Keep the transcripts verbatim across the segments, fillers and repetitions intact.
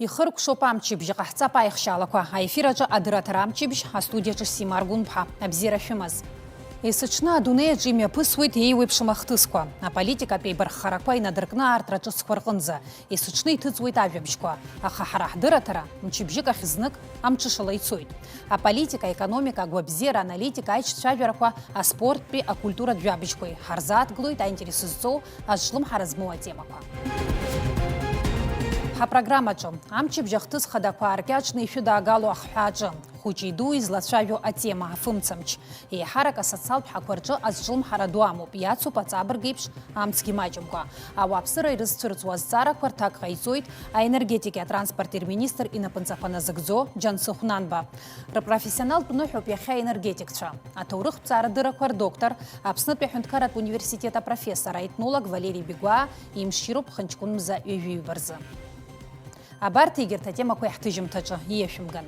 Ихыркәшоуп амчыбжь, иҟаҳҵап аихшьаалақәа. Аефир аҿы адырраҭара амчыбжь, астудиаҿы Сима Аргәынԥҳа. Абзиара шәымаз. Есыҽны адунеи аҿы имҩаԥысуеит еиуеиԥшым ахҭысқәа. Аполитикатә еибарххарақәа инадыркны аарҭра ҿыцқәа рҟынӡа. Есыҽны иҭыҵуеит ажәабжьқәа. Аха ҳара ҳдырраҭара мчыбжьык ахь знык амҽышала ицоит. Аполитика, аекономика, агәабзиара, аналитика, аиҿцәажәарақәа, аспорттәи, акультуратә жәабжьқәеи ҳарзааҭгылоит аинтерес зҵоу азҿлымҳара змоу атемақәа. Ҳапрограммаҿы амчыбжь ахҭыс хадақәа ааркьаҿны ишәыдаагало ахҳәааҿы, хәыҷи-дуи злацәажәо атема афымцамч. Еиҳарак асоциалтә ҳақәа рҿы азҿлымҳара ду амоуп, иацуп аҵабырг еиԥш амцгьы маҷымкәа. Ауааԥсыра ирызцәырҵуа азҵаарақәа рҭак ҟаиҵоит аенергетикеи атранспорти рминистр инапынҵақәа назыгӡо Џьансыхә Нанба. Рпрофессионалтә ныҳәоуп иахьа аенергетикцәа. Аҭоурыхтә ҵаарадыррақәа рдоктор, Аԥснытәи аҳәынҭқарратә университет апрофессор, аетнолог Валери Бигәаа имшироуп Ԥхынҷкәын мза ҩажәи ҩба рзы. Абарҭ егьырҭ атемақәа иаҳҭыжьымҭаҿы ииашәымган.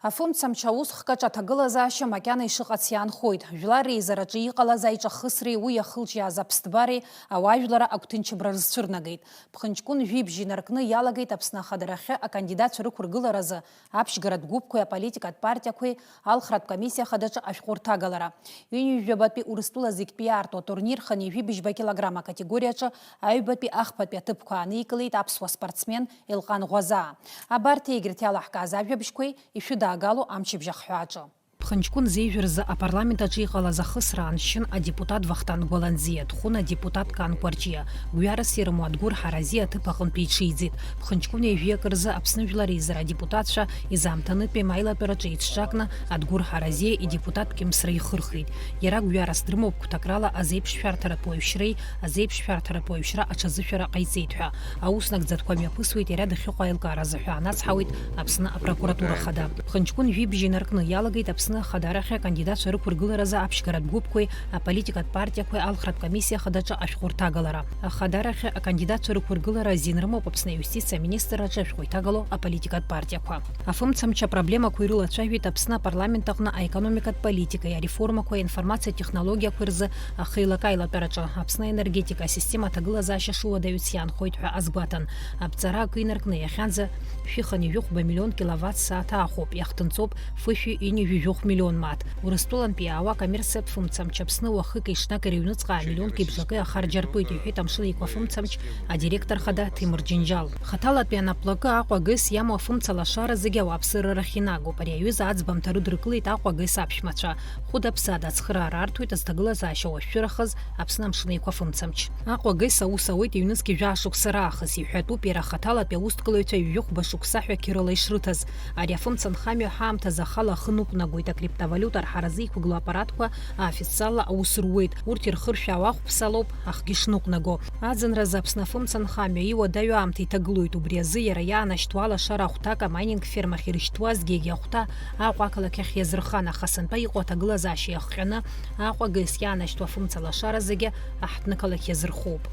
Афымцамч аус хкаҿ аҭагылазаашьа макьана ишыҟац иаанхоит. Жәлар реизараҿы иҟалаз аиҿахысреи уи иахылҿиааз аԥсҭбареи ауаажәлара агәҭынчыбра рызцәырнагеит. Ԥхынҷкәын жәибжь инаркны иалагеит Аԥсны ахадарахьы акандидатцәа рықәыргыларазы аԥшьгаратә гәыԥқәеи аполитикатә партиақәеи алхратә комиссиа хадаҿы ашәҟәы рҭагалара. Ҩынҩажәабатәи Урыстәыла зегьтәи иаарту атурнир хынҩажәи быжьба килограмм акатегориаҿы аҩбатәи ахԥатәи аҭыԥқәа ааникылеит аԥсуа спортсмен Елҟан Ӷәазаа. Абарҭ егьырҭ иалаҳкааз ажәабжьқәеи ишәыдаагало амчыбжь ахҳәааҿы. Ԥхынҷкәын зеижә рзы апарламент аҿы иҟалаз ахысра ааншьын адепутат Вахтанг Гәаланӡиа, Ҭхәын адепутат Кан Кәарҷиа, гәҩарас ирымоу Адгәыр Ҳаразиа аҭыԥ аҟынтә иҽиӡеит. Ԥхынҷкәын ҩажәи акы рзы Аԥсны Жәлар Реизара адепутатцәа изаамҭанытәи маилатәараҿы еицҿакны Адгәыр Ҳаразиа идепутат кьымсра ихырхит. Иара гәҩарас дрымоуп гәҭакрала азеиԥшшәарҭаратә уаҩшьреи азеиԥшшәарҭаратә уаҩшьра аҽазышәара ҟаиҵеит ҳәа. Аус нагӡатәқәа мҩаԥысуеит иара дахьыҟоу аилкаара азы ҳәа анацҳауеит Аԥсны апрокуратура хада. Ԥхынҷкәын жәибжь инаркны иалагеит Аԥсны ахадарахьы акандидатцәа рықәыргыларазы аԥшьгаратә гәыԥқәеи аполитикатә партиақәеи алхратә комиссиа хадаҿы ашәҟәы рҭагалара. Ахадарахьы акандидатцәа рықәыргылара азин рымоуп Аԥсны аиустициа аминистрраҿы ашәҟәы иҭагало аполитикатә партиақәа. Афымцамч апроблемақәа ирылацәажәеит Аԥсны апарламент аҟны аекономикатә политикеи ареформақәеи аинформациатә технологиақәеи рзы ахеилак-аилатәараҿы. Аԥсны аенергетика асистема аҭагылазаашьа шыуадаҩыц иаанхоит ҳәа азгәаҭан. Аԥҵара акы инаркны иахьанӡа шәи хынҩажәи хәба миллион киловатт сааҭ аахәоуп, иахҭынҵоуп фышәи ҩынҩажәи жәохә миллион мааҭ. Урыстәылантәи иаауа акоммерциатә фымцамч Аԥсны уахыки ҽнаки рыҩныҵҟа миллионки бжаки ахарџь артуеит, иҳәеит Амшын Еиқәа афымцамч адиректор хада Ҭемыр Џьынџьал. Хаҭалатәи анаплакы Аҟәа ГЭС иамоу афымца лашара зегьы ауааԥсыра рахь инагоуп. Ари аҩыза аӡбамҭа рыдыркылеит Аҟәа ГЭС аԥшәмацәа. Хәыда-ԥсада ацхыраара арҭоит азҭагылазаашьа уашәшәырахаз Аԥсны Амшын Еиқәа афымцамч. Аҟәа ГЭС аус ауеит ҩнызқьи жәаа шықәса раахыс, иҳәатәуп иара хаҭалатәи аусҭгылаҩцәа ҩажәи хәба шықәса ҳәа қьырала ишрыҭаз. Ари афымца нхамҩа ҳаамҭазы ахала ахы ныҟәнагоит, акриптовалиута рҳаразы иқәгылоу аппаратқәа официалла аус руеит, урҭ ирхыршәаау ахәԥса лоуп ахгьы шныҟәнаго. Аӡынразы Аԥсны афымца нхамҩа иуадаҩу аамҭа иҭагылоит, убри азы иара иаанашьҭуа алашара ахәҭак амайнинг фермахь ирышьҭуазгьы егьи ахәҭа Аҟәа ақалақь ахь иазырхан, аха сынтәа иҟоу аҭагылазаашьа иахҟьаны Аҟәа ГЭС иаанашьҭуа афымца лашара зегьы аҳҭнықалақь иазырхоуп.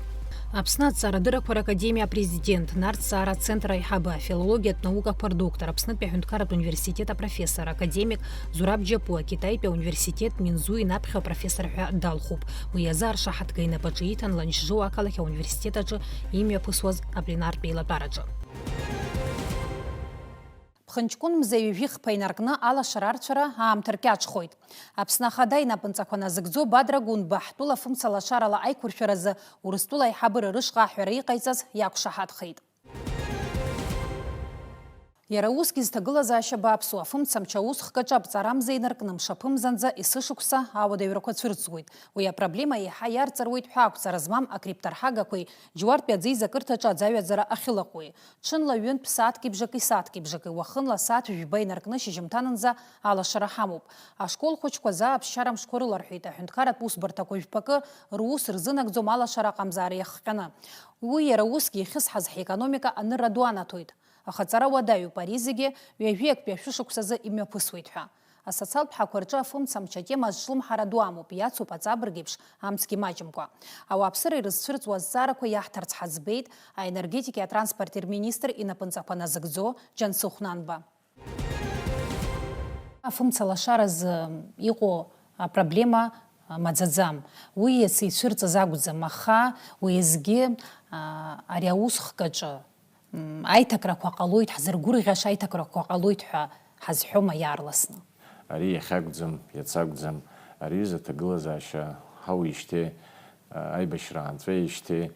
Аԥсны аҭҵаарадыррақәа ракадемиа апрезидент, нарҭҵаара ацентр аиҳабы, афилологиатә наукақәа рдоктор, Аԥснытәи аҳәынҭқарратә университет апрофессор, академик Зураб Џьапуа Китаитәи ауниверситет Минзу инаԥхьо апрофессор ҳәа далхуп. Уи азы аршаҳаҭга инапаҿы иҭан Ланчжоу ақалақь ауниверситет аҿы имҩаԥысуаз апленартә еилатәараҿы. Ԥхынҷкәын мза ҩажәи хԥа инаркны алашара арцәара аамҭа ркьаҿхоит. Аԥсны Ахада инапынҵақәа назыгӡо Бадра Гәынба ҳтәыла фымца лашарала аиқәыршәаразы Урыстәыла аиҳабыра рышҟа аҳәара иҟаиҵаз иақәшаҳаҭхеит. Иара усгьы зҭагылазаашьа бааԥсу афымцамч аус хкаҿы аԥҵара амза инаркны мшаԥымзанӡа есышықәса ауадаҩрақәа цәырҵуеит. Уи апроблема еиҳа иарҵаруеит ҳәа ақәҵара змам акрипторҳагақәеи џьуартәи аӡы изакырҭаҿы аӡаҩаӡара ахьылаҟәуеи. Ҽынла ҩынтә сааҭки бжаки, сааҭки бжаки, уахынла сааҭ жәба инаркны шьыжьымҭанынӡа алашара ҳамоуп. Ашкол хәыҷқәа заа аԥсшьара мшқәа рыларҳәеит, аҳәынҭқарратә усбарҭақәа жәпакы рус рзынагӡом алашара аҟамзаара иахҟьаны. Уи иара усгьы ихьысҳаз ҳекономика анырра ду анаҭоит. Аха аҵара уадаҩуп, ари зегьы ҩажәи актәи ашәышықәсазы имҩаԥысуеит ҳәа. Асоциалтә ҳақәа рҿы афымцамч атема азҿлымҳара ду амоуп, иацуп аҵабырг еиԥш амцгьы маҷымкәа. Ауааԥсыра ирызцәырҵуа азҵаарақәа иаҳҭарц ҳаӡбеит аенергетикеи атранспорти рминистр инапынҵақәа назыгӡо Џьансыхә Нанба. Афымца лашаразы иҟоу апроблема маӡаӡам. Уи иацы ицәырҵыз акәӡам, аха уеизгьы, а, ари аус хкаҿы м, аиҭакрақәа ҟалоит, ҳзыргәырӷьаша аиҭакрақәа ҟалоит ҳәа ҳазҳәома иаарласны? Ари иахьакәӡам, иац акәӡам, ари аҩыза аҭагылазаашьа ҳауижьҭеи, аибашьра аанҵәеижьҭеи,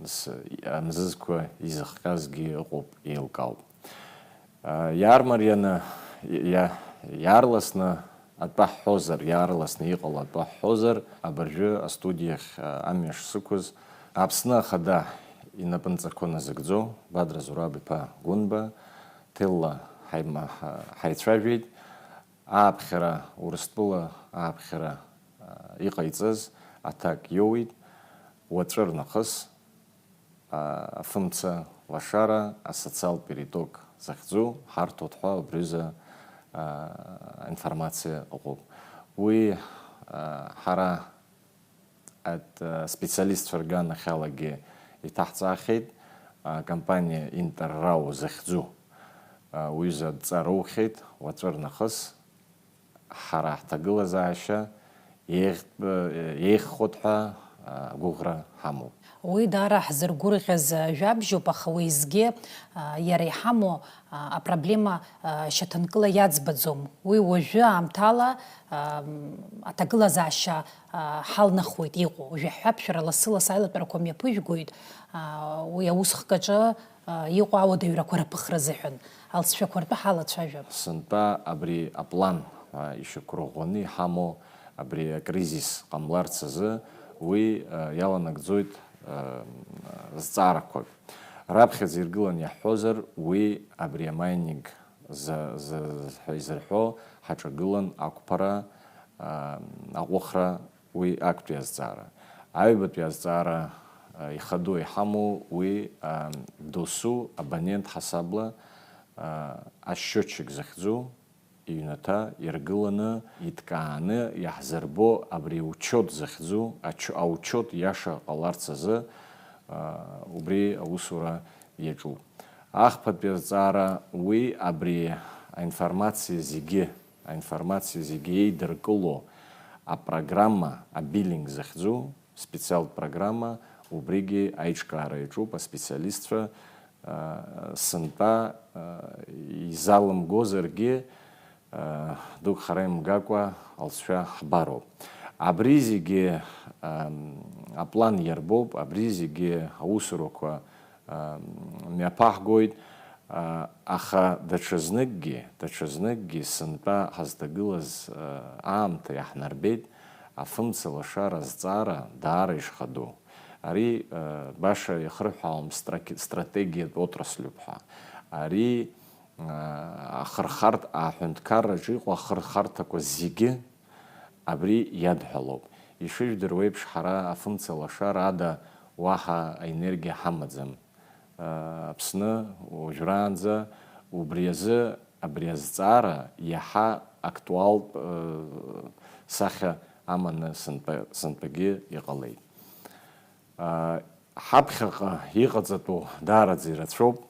нас амзызқәа изыхҟьазгьы ыҟоуп, еилкаауп. Иаармарианы, иа-, иаарласны атәы ҳҳәозар, иаарласны иҟало атәы ҳҳәозар, абыржәы астудиахь амҩа шсықәыз, Аԥсны Ахада инапынҵақәа назыгӡо Бадра Зураб-иԥа Гәынба, Ҭелла ҳаима-, ҳа-, ҳаицәажәеит. Ааԥхьара, Урыстәыла ааԥхьара, а, иҟаиҵаз аҭак иоуит. Уаҵәы рнахыс, а, афымца лашара асоциалтә периток захьӡу ҳарҭоит ҳәа убриазы, а, информациа ыҟоуп. Уи, а, ҳара Ат-, специалистцәа рганахьалагьы иҭаҳҵаахьеит, акомпаниа Интеррау захьӡу, уҩыза адҵа роухьеит, уаҵәы рнахыс ҳара ҳҭагылазаашьа еиӷьтә-, еиӷьхоит ҳәа агәыӷра ҳамоуп. Уи даара ҳзыргәырӷьаз жәабжьуп, аха уеизгьы иара иҳамоу апроблема шьаҭанкыла иаӡбаӡом. Уи уажәы аамҭала аҭагылазаашьа ҳалнахуеит иҟоу. Уажәы ҳҳәап, шәара лассы-лассы аилатәарақәа мҩаԥыжәгоит, уи аус хкаҿы иҟоу ауадаҩрақәа рыԥыхра азыҳәан. Алҵшәақәа ртәы ҳалацәажәап. Сынтәа абри аплан ишьақәырӷәӷәаны иҳамоу абри акризис ҟамларц азы уи иаланагӡоит зҵаарақәак. Раԥхьаӡа иргыланы иаҳҳәозар, уи абри амайнинг за-, за-, ҳәа изырҳәо ҳаҿагылан ақәԥара, аа, аҟәыхра, уи актәи азҵаара. Аҩбатәи азҵаара, аа, ихаду иҳамоу уи, аа, досу абонент ҳасабла, аа, асчиотчик захьӡу, иҩнаҭа иргыланы, иҭкааны иаҳзырбо абри аучиот захьӡу, ач-, аучиот иаша ҟаларц азы, аа, убри аусура иаҿуп. Ахԥатәи азҵаара уи абри аинформациа зегьы, аинформациа зегьы еидыркыло апрограмма, абиллинг захьӡу, специалтә программа, убригьы аиҿкаара иаҿуп, аспециалистцәа, а, сынтәа, а, изалымгозаргьы, а, дук хара имгакәа алҵшәа ҳбароуп. Абри зегьы, ам, аплан иарбоуп, абри зегьы аусурақәа, ам, мҩаԥаҳгоит, а, аха даҽазныкгьы, даҽазныкгьы сынтәа ҳазҭагылаз, а, аамҭа иаҳнарбеит, афымца лашара азҵаара даара ишхаду. Ари, а, баша иахырҳәаауам страки-, стратегиатә отраслуп ҳәа. Ари, а, ахырхарҭ-, аҳәынҭқарраҿы иҟоу ахырхарҭақәа зегьы абри иадҳәалоуп. Ишыжәдыруа еиԥш, ҳара афымца лашара ада уаҳа аенергиа ҳамаӡам. Аԥсны уажәраанӡа убри азы, абри азҵаара иаҳа актуалтә, э, сахьа аманы сынтәа-, сынтәагьы иҟалеит. А, ҳаԥхьаҟа иҟаҵатәу даараӡа ирацәоуп.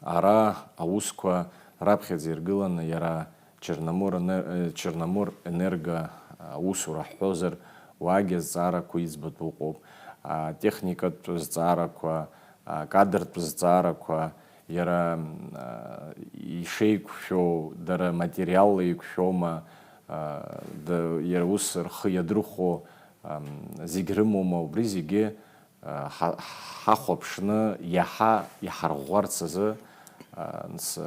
Ара аусқәа раԥхьаӡа иргыланы иара Черномор-, Черноморэнерго аусура ҳҳәозар, уаагьы азҵаарақәа иӡбатәу ыҟоуп, атехникатә зҵаарақәа, акадртә зҵаарақәа, иара, м, а, ишеиқәшәоу, дара материалла еиқәшәома, а, д-, иара ус рхы иадырхәо, ам, зегь рымоума, убри зегьы, а, ҳа-, ҳахәаԥшны иаҳа иҳарӷәӷәарц азы, а, нс-,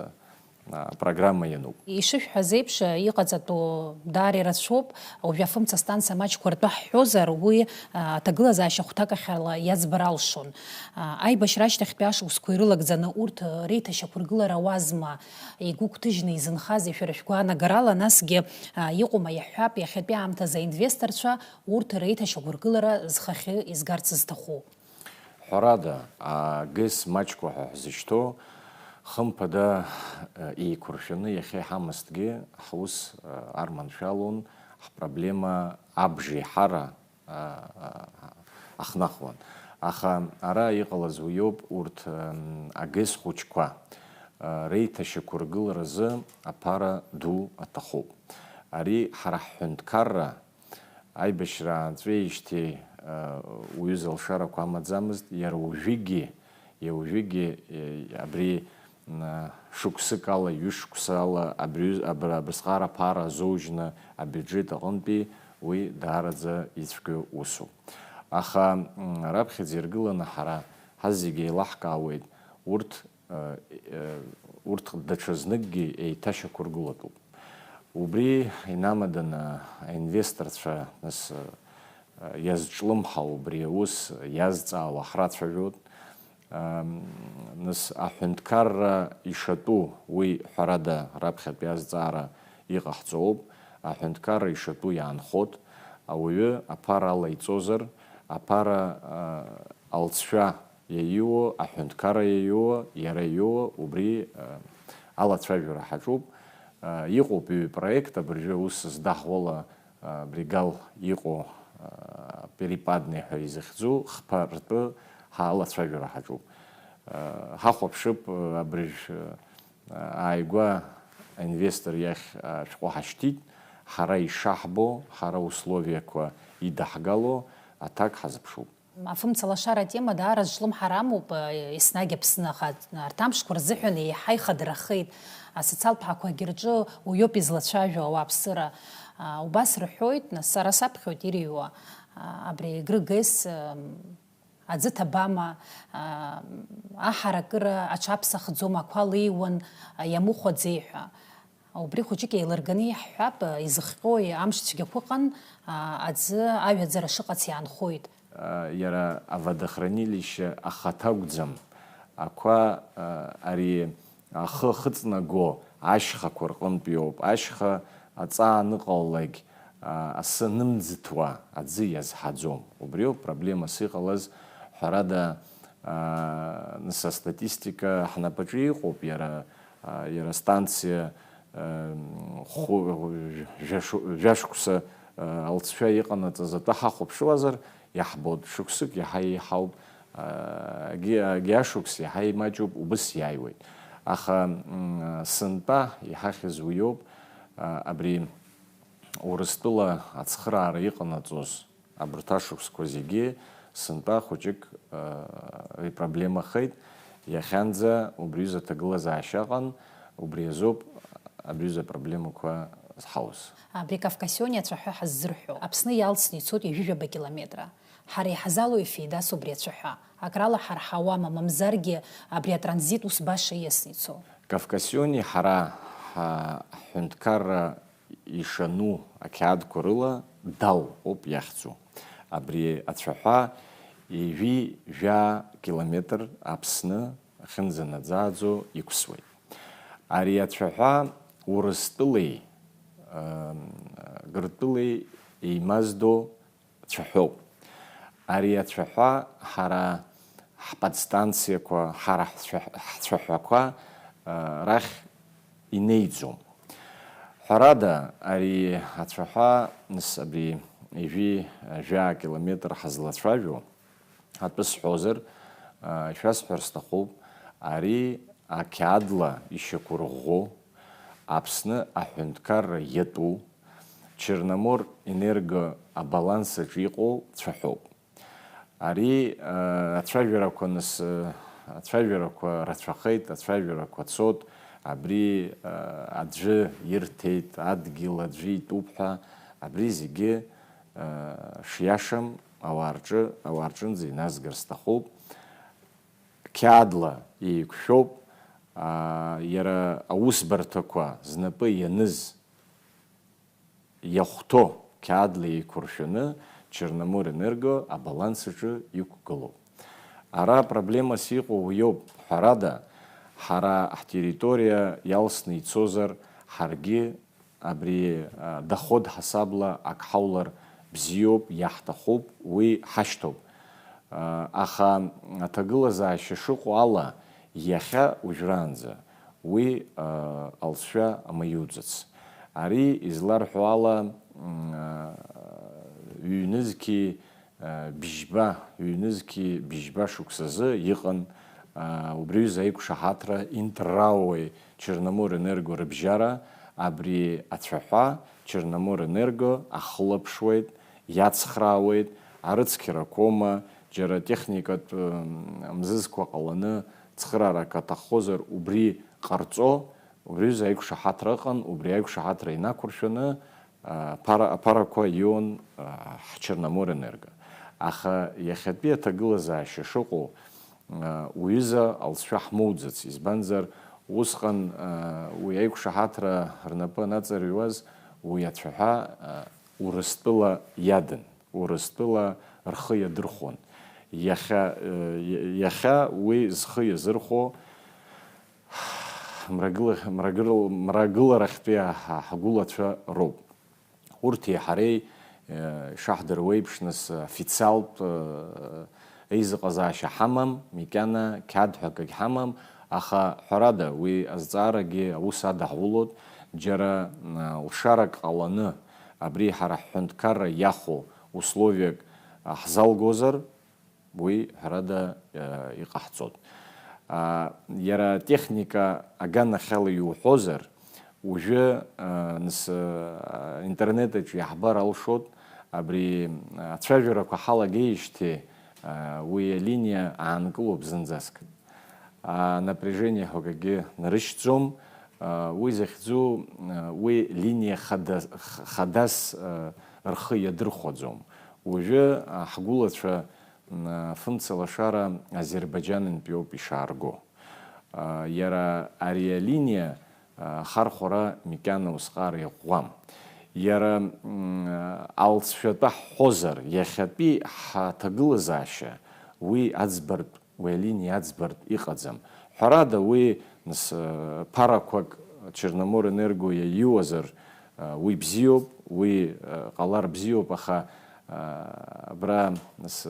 а, программа иануп. Ишышәҳәаз еиԥш, иҟаҵатәу даара ирацәоуп. Уажәы афымца станциа маҷқәа ртәы ҳҳәозар, уи, а, аҭагылазаашьа хәҭакахьала иаӡбар алшон. А, аибашьра ашьҭахьтәи ашықәсқәа ирылагӡаны урҭ, а, реиҭашьақәыргылара ауазма, игәыгәҭыжьны изынхазеи шәара шәгәаанагарала, насгьы, а, иҟоума, иаҳҳәап, иахьатәи аамҭазы аинвесторцәа урҭ реиҭашьақәыргылара зхахьы изгарц зҭаху? Ҳәарада, агес маҷқәа ҳәа ҳзышьҭоу, хымԥада, еиқәыршәаны иахьа иҳамазҭгьы, ҳус арманшәалон, ҳпроблема абжеиҳара ахнахуан. Аха ара иҟалаз уиоуп, урҭ, агес хәыҷқәа реиҭашьақәыргыларазы аԥара ду аҭахуп. Ари ҳара ҳҳәынҭқарра Аибашьра ааҵәеижьҭеи, уаҩы залшарақәа амаӡамызт, иара уажәыгьы Уажәыгьы, э, абри, м, шықәсык ала, ҩышықәса ала абри, абра-, абрысҟара аԥара азоужьны абиуџьет аҟынтәи уи даараӡа ицәгьоу усуп. Аха, м, раԥхьаӡа иргыланы ҳара ҳазегьы еилаҳкаауеит, урҭ, э, э, урҭ даҽазныкгьы еиҭашьақәыргылатәуп. Убри инамаданы аинвесторцәа, нас, э, иазҿлымҳау убри аус иазҵаауа ҳрацәажәоит. Ам, нас аҳәынҭқарра ишатәу, уи, ҳәарада, раԥхьатәи азҵаара иҟаҳҵоуп, аҳәынҭқарра ишатәу иаанхоит, ауаҩы аԥара алаиҵозар, аԥара, а, алҵшәа иаиуо, аҳәынҭқарра иаиуо, иара иоуа, убри, а, алацәажәара ҳаҿуп. А, иҟоуп ҩ-проект абыржәы аус здаҳуала, а, Бригал иҟоу, а, Перепадный ҳәа изыхьӡу хԥа ртәы ҳалацәажәара ҳаҿуп. А, ҳахәаԥшып, а, абыржә, а, ааигәа аинвестор иахь, а, ашәҟәы ҳашьҭит, ҳара ишаҳбо, ҳара условиақәа идаҳгало аҭак ҳазыԥшуп. Афымца лашара атема даара зҿлымҳара амоуп, еснагь Аԥсны, аха арҭ амшқәа рзыҳәан еиҳа ихадырахеит. Асоциалтә ҳақәагьы рҿы уиоуп излацәажәо ауааԥсыра. Убас рҳәоит, нас, сара саԥхьоит ирыҩуа, абри Грыгес, аӡы ҭабама, аҳаракыра аҽаԥсахӡом, ақәа леиуан, иамыхәаӡеи ҳәа. Убри хәыҷык еилырганы иаҳҳәап, изыхҟьои амш цәгьақәа ыҟан, а, аӡы аҩаӡара шыҟац иаанхоит. А, иара аводохранилище ахаҭа акәӡам. Ақәа, а, ари ахы ахыҵнаго ашьхақәа рҟынтә иоуп. Ашьха аҵаа аныҟалалак, а, асы анымӡыҭуа аӡы иазҳаӡом. Убриоуп проблемас иҟалаз, ҳәарада, а, нас астатистика ҳнапаҿы иҟоуп, иара, а, иара астанциа, хәы-, жәа-, жәашықәса алҵшәа иҟанаҵаз атәы ҳахәаԥшуазар, иаҳбоит, шықәсык иаҳа еиҳауп, агьи-, агьи ашықәс иаҳа имаҷуп, убыс иааиуеит. Аха, м, сынтәа иҳахьыз уиоуп, а, абри Урыстәыла ацхыраара иҟанаҵоз Абарҭ ашықәсқәа зегьы сынтәа хәыҷык, э, ипроблемахеит. Иахьанӡа убри аҩыза аҭагылазаашьа ыҟан, убри азоуп абри аҩыза апроблемақәа зҳауз. Абри Кавкасиони ацәаҳәа ҳаззырҳәо, Аԥсны иалсны ицоит ҩажәижәаба километра. Ҳара иҳазалоу ефеидас убри ацәаҳәа. Акрала ҳарҳауама, мамзаргьы абри атранзит ус баша ииасны ицо? Кавкасиони ҳара ҳа-, ҳҳәынҭқарра ишану ақьаадқәа рыла Дал ауп иахьӡу. Абри ацәаҳәа ҩажәи жәаа километр Аԥсны ахьынӡанаӡааӡо иқәсуеит. Ари ацәаҳәа Урыстәылеи, ыы, Гыртәылеи еимаздо цәаҳәоуп. Ари ацәаҳәа ҳара ҳподстанциақәа, ҳара ҳцәа-, ҳцәаҳәақәа, ыы, рахь инеиӡом. Ҳәарада, ари ацәаҳәа, нас, абри ҩажәи жәаа километр ҳазлацәажәо, атәы сҳәозар, ыы, шәасҳәар сҭахуп, ари ақьаадла ишьақәырӷәӷәо, Аԥсны аҳәынҭқарра иатәу, Черномор Энерго абаланс аҿы иҟоу цәаҳәоуп. Ари, ыы, ацәажәарақәа нас, ыы, ацәажәарақәа рацәахеит, ацәажәарақәа цот, абри, ыы, аӡәы ирҭеит, адгьыл аӡәы итәуп ҳәа, абри зегьы, ыы, шиашам ауаа рҿы, ауаа рҿынӡа иназгар сҭахуп. Қьаадла еиқәшәоуп, аа, иара аусбарҭақәа знапы ианыз иахәҭоу қьаадла еиқәыршәаны Черноморэнерго абаланс аҿы иқәгылоуп. Ара апроблемас иҟоу уиоуп, ҳәарада, ҳара ҳтерриториа иалсны ицозар, ҳаргьы абри, а, доход ҳасабла ак ҳаулар бзиоуп, иаҳҭахуп, уи ҳашьҭоуп. А, аха аҭагылазаашьа шыҟоу ала, иахьа уажәраанӡа уи, а, алҵшәа амаиуӡац. Ари изларҳәо ала, м, а, ҩнызқьи, а, бжьба, ҩнызқьи бжьба шықәсазы иҟан, а, убри аҩыза аиқәшаҳаҭра Интерраои Черноморэнерго рыбжьара, абри ацәаҳәа Черноморэнерго ахылаԥшуеит, иацхраауеит, арыцқьарақәоума, Џьара техникатә, м, мзызқәа ҟаланы цхыраарак аҭаххозар, убри ҟарҵо, убри аҩыза аиқәшаҳаҭра ыҟан, убри аиқәшаҳаҭра инақәыршәаны, а, аԥара-, аԥарақәа ион, а, ҳЧерноморенерго. Аха иахьатәи аҭагылазаашьа шыҟоу, а, уҩыза алҵшәа ҳмоуӡац, избанзар, усҟан, а, уи аиқәшаҳаҭра рнапы анаҵарҩуаз, уи ацәаҳәа, а, Урыстәыла иадын. Урыстәыла рхы иадырхәон. Иахьа, э, иахьа уи зхы иазырхәо мрагыла-, мрагыл-, мрагыларахьтәи аҳ-, ҳгәылацәа роуп. Урҭи ҳареи, э, ишаҳдыруеиԥш, нас, официалтә, э, еизыҟазаашьа ҳамам, макьана қьаад ҳәа акагь ҳамам, аха, ҳәарада, уи азҵаарагьы аус адаҳулоит, џьара, э, лшарак ҟаланы, абри ҳара ҳҳәынҭқарра иахәо условиак, а, ҳзалгозар, уи, ҳәарада, а, иҟаҳҵоит. А, иара атехника аганахьала иуҳәозар, уажәы, а, нас, а, интернет аҿы иаҳбар алшоит, абри, а, ацәажәарақәа ҳалагеижьҭеи, а, уи алиниа аанкылоуп зынӡаск. А, напряжение ҳәа акгьы нарышьҭӡом. А, уи захьӡу, а, уи линиа хада-, х-, хадас, а, рхы иадырхәаӡом. Уажәы, а, ҳгәылацәа, м, а, фымца лашара Азербаиџьанынтәиоуп ишаарго. А, иара ари алиниа, а, ахархәара макьана усҟар иӷәӷәам. Иара, м, а, алҵшәатәа ҳҳәозар, иахьатәи ҳаҭагылазаашьа уи аӡбартә Уи алиниа аӡбартә иҟаӡам. Ҳәарада, уи, нас, ԥарақәак Черноморенерго иаиуазар, уи бзиоуп, уи ҟалар бзиоуп, аха, абра, нас,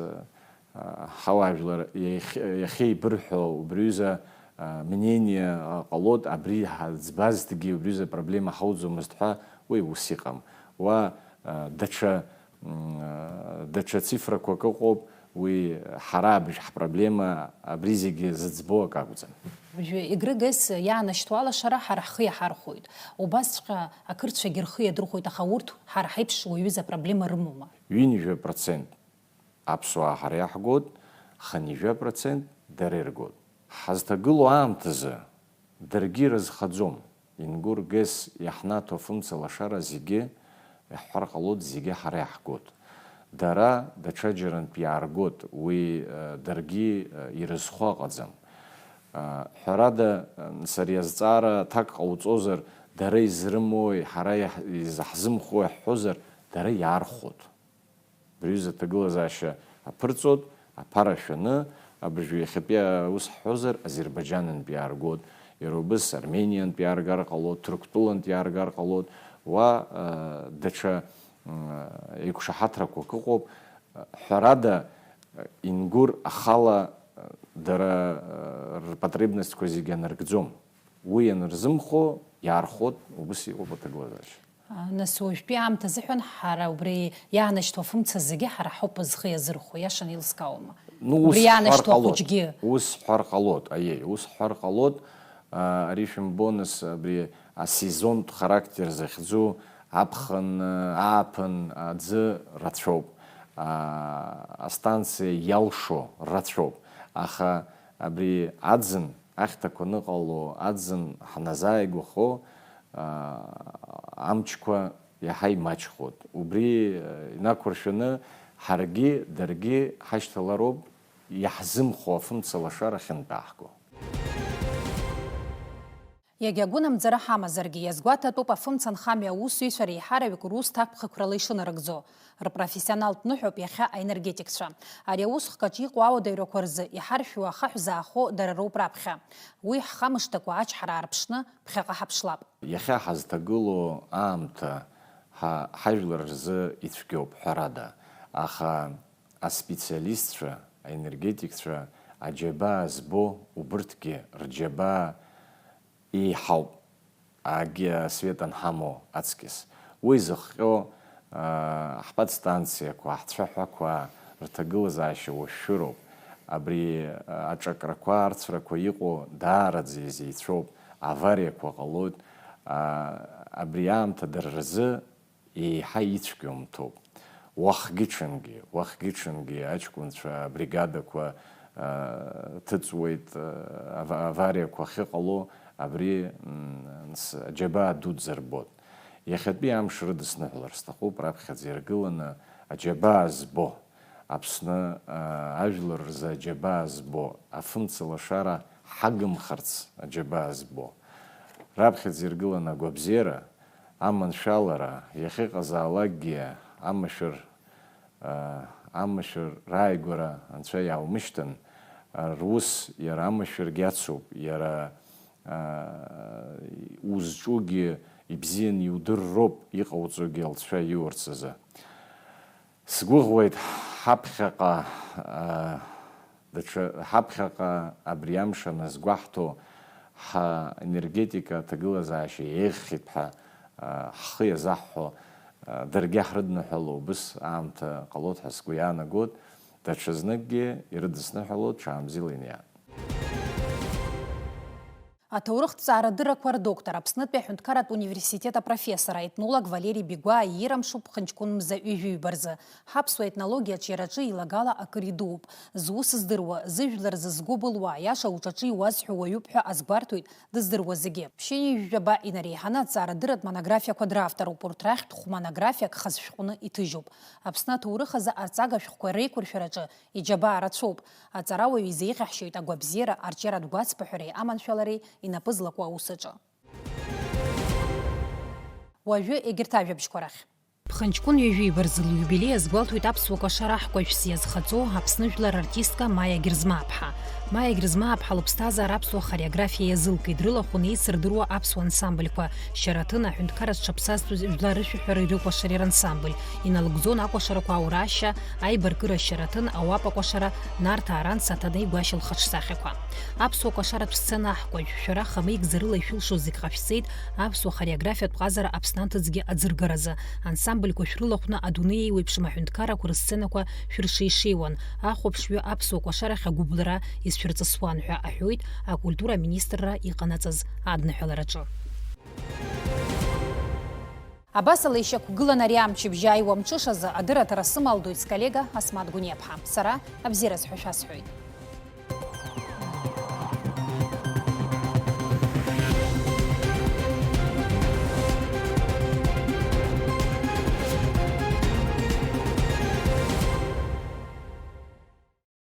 ҳауаажәлар иахь-, иахьеибырҳәо убриҩыза мнение ҟалоит, абри ҳаӡбазҭгьы убриҩыза проблема ҳауӡомызт ҳәа, уи ус иҟам. Уа, даҽа М, даҽа цифрақәак ыҟоуп, уи ҳара абжь ҳпроблема абри зегьы зыӡбо акы акәӡам. Уажәы Игры Гес иаанашьҭуа алашара ҳара ҳхы иаҳархәоит. Убасҵәҟьа ақырҭцәагьы рхы иадырхәоит, аха урҭ ҳара ҳаиԥш уаҩыза проблема рымоума? Ҩынҩажәа процент аԥсуаа ҳара иаҳгоит, хынҩажәа процент дара иргоит. Ҳазҭагылоу аамҭазы даргьы ирызхаӡом. Ингур Гес иаҳнаҭо афымца лашара зегьы, иаҳҳәар ҟалоит, зегьы ҳара иаҳгоит. Дара даҽаџьарантә иааргоит, уи, э, даргьы, э, ирызхо ыҟаӡам. Э, ҳәарада, э, сара иазҵаара аҭак ҟауҵозар, дара изрымои, ҳара иаҳ-, изаҳзымхои ҳҳәозар, дара иаархәоит. Абри аҩыза аҭагылазаашьа аԥырҵоит, аԥара шәаны, абыржәы иахьатәи аус ҳҳәозар, Азербаиџьанынтә иааргоит, иара убас Армениантә иааргар ҟалоит, Ҭырқәтәылантә иааргар ҟалоит, уа, э, даҽа, м, еиқәшаҳаҭрақәак ыҟоуп. Ҳәарада, Ингур ахала, э, дара, э, рпотребностьқәа зегьы анаргӡом. Уи ианырзымхо, иаархәот, убыс иҟоуп аҭагылазаашьа. Нас уажәтәи аамҭа азыҳәан ҳара убри иаанашьҭуа афымца зегьы ҳара ҳауп зхы иазырхәо, иашаны еилыскаауама? Ну, ус убри ҳҳәар иаанашьҭуа ҟалоит. Ахәыҷгьы. Ус ҳҳәар ҟалоит, аиеи, ус ҳҳәар ҟалоит. А, ари шәымбо, нас, абри асезонтә характер захьӡу аԥхын, ааԥын аӡы рацәоуп. А, астанциа иалшо рацәоуп. Аха абри аӡын, ахьҭақәа аныҟало, аӡын ҳназааигәахо, аа, амчқәа иаҳа имаҷхоит. Убри, э, инақәыршәаны ҳаргьы, даргьы ҳашьҭалароуп иаҳзымхо афымца лашара ахьынтәааҳго. Иагьа агәынамӡара ҳамазаргьы, иазгәаҭатәуп афымца нхамҩа аусзуҩцәа реиҳараҩык рус ҭакԥхықәрала ишынарыгӡо. Рпрофессионалтә ныҳәоуп иахьа аенергетикцәа. Ари аусхк аҿы иҟоу ауадаҩрақәа рзы иҳаршәуа ахаҳә заахо дара роуп раԥхьа. Уи ҳхамышҭакәа ачҳара аарԥшны ԥхьаҟа ҳаԥшлап. Иахьа ҳазҭагылоу аамҭа ҳа-, ҳажәлар рзы ицәгьоуп, ҳәарада, аха аспециалистцәа, аенергетикцәа аџьабаа збо убырҭгьы рџьабаа еиҳауп, агьи асвет анҳамоу аҵкьыс. Уи зыхҟьо, аа, ҳподстанциақәа, ҳцәаҳәақәа рҭагылазаашьа уашәшәыроуп. Абри, аа, аҿакрақәа, арцәрақәа иҟоу даараӡа изеицәоуп, авариақәа ҟалоит. Аа, абри аамҭа дара рзы еиҳа ицәгьоумҭоуп. Уахгьы-ҽынгьы, уахгьы-ҽынгьы аҷкәынцәа абригадақәа, а, ҭыҵуеит, а, ава-, авариақәа ахьыҟало, абри, м, с-, аџьабаа дуӡӡа рбоит. Иахьатәи амш рыдысныҳәалар сҭахуп, раԥхьаӡа иргыланы аџьабаа збо, Аԥсны, а, ажәлар рзы аџьабаа збо, афымца лашара ҳагымхарц аџьабаа збо. Раԥхьаӡа иргыланы агәабзиара, аманшәалара, иахьыҟазаалакгьы амашәыр, а, амашәыр рааигәара анцәа иааумышьҭын, а, рус иара амашәыргьы ацуп, иара, а, узҿугьы ибзианы иудырроуп, иҟауҵогьы алҵшәа иуарц азы. Сгәыӷуеит ҳаԥхьаҟа, а, даҽа, ҳаԥхьаҟа абри амш аназгәаҳҭо, ҳенергетика аҭагылазаашьа еиӷьхеит ҳәа, а, ҳхы иазаҳҳәо, а, даргьы ҳрыдныҳәало убыс аамҭа ҟалоит ҳәа сгәы иаанагоит, даҽазныкгьы ирыдысныҳәалоит, ҽаамзила иниа. Аҭоурыхҭҵаарадыррақәа рдоктор, Аԥснытәи аҳәынҭқарратә университет апрофессор, аетнолог Валери Бигәаа иирамшуп Ԥхынҷкәын мза ҩажәи ҩба рзы. Ҳаԥсуа етнологиа аҿиараҿы илагала акыр идууп. Зус здыруа, зыжәлар зызго былуа, аиаша уҿаҿы иуазҳәо уаҩуп ҳәа азгәарҭоит дыздыруа зегьы. Ԥшьынҩажәи жәаба инареиҳаны аҭҵаарадырратә монографиақәа дравторуп, урҭ рахьтә хә-монографиак хазшәҟәны иҭыжьуп. Аԥсны аҭоурых азы арҵага шәҟәқәа реиқәыршәараҿы иџьабаа рацәоуп. Аҵарауаҩ изеиӷьаҳшьоит агәабзиара, арҿиаратә гәацԥыҳәареи аманшәалареи инапы злаку аус аҿы. Уажәы егьырҭ ажәабжьқәа рахь. Ԥхынҷкәын ҩажәи ҩба рзы лиубилеи азгәалҭоит аԥсуа кәашара аҳкәажәс иазхаҵоу Аԥсны жәлар артистка Маиа Герзмааԥҳа. Маиа Герзмааԥҳа лыԥсҭазаара аԥсуа хореографиа иазылкит, дрылахәын еицырдыруа аԥсуа ансамбльқәа, Шьараҭын, аҳәынҭқарра зҽаԥсазтәыз Жәлар рышәаҳәареи рыкәашареи рансамбль, иналыгӡон акәашарақәа Аураашьа, Аибаркыра Шьараҭын, Ауапа кәашара, Нарҭаа аранс Аҭанеи Гәашьа лхаҿсахьақәа. Аԥсуа кәашаратә сцена аҳкәажә, шәара хамеигӡарыла ишәылшо зегь ҟашәҵеит аԥсуа хореографиатә ҟазара Аԥсны анҭыҵгьы аӡыргаразы. Ансамбльқәа шәрылахәны адунеи еиуеиԥшым аҳәынҭқаррақәа рысценақәа шәыршеишеиуан. Ахәаԥшҩы аԥсуа кәашарахь агәыблра исшәырҵысуан ҳәа аҳәоит акультура аминистрра иҟанаҵаз адныҳәалараҿы. Абасала ишьақәгылан ари амчыбжьы аиуа мҽышазы адырраҭара сымалдоит сколлега Асмаҭ Гәыниаԥҳа. Сара абзиараз ҳәа шәасҳәоит.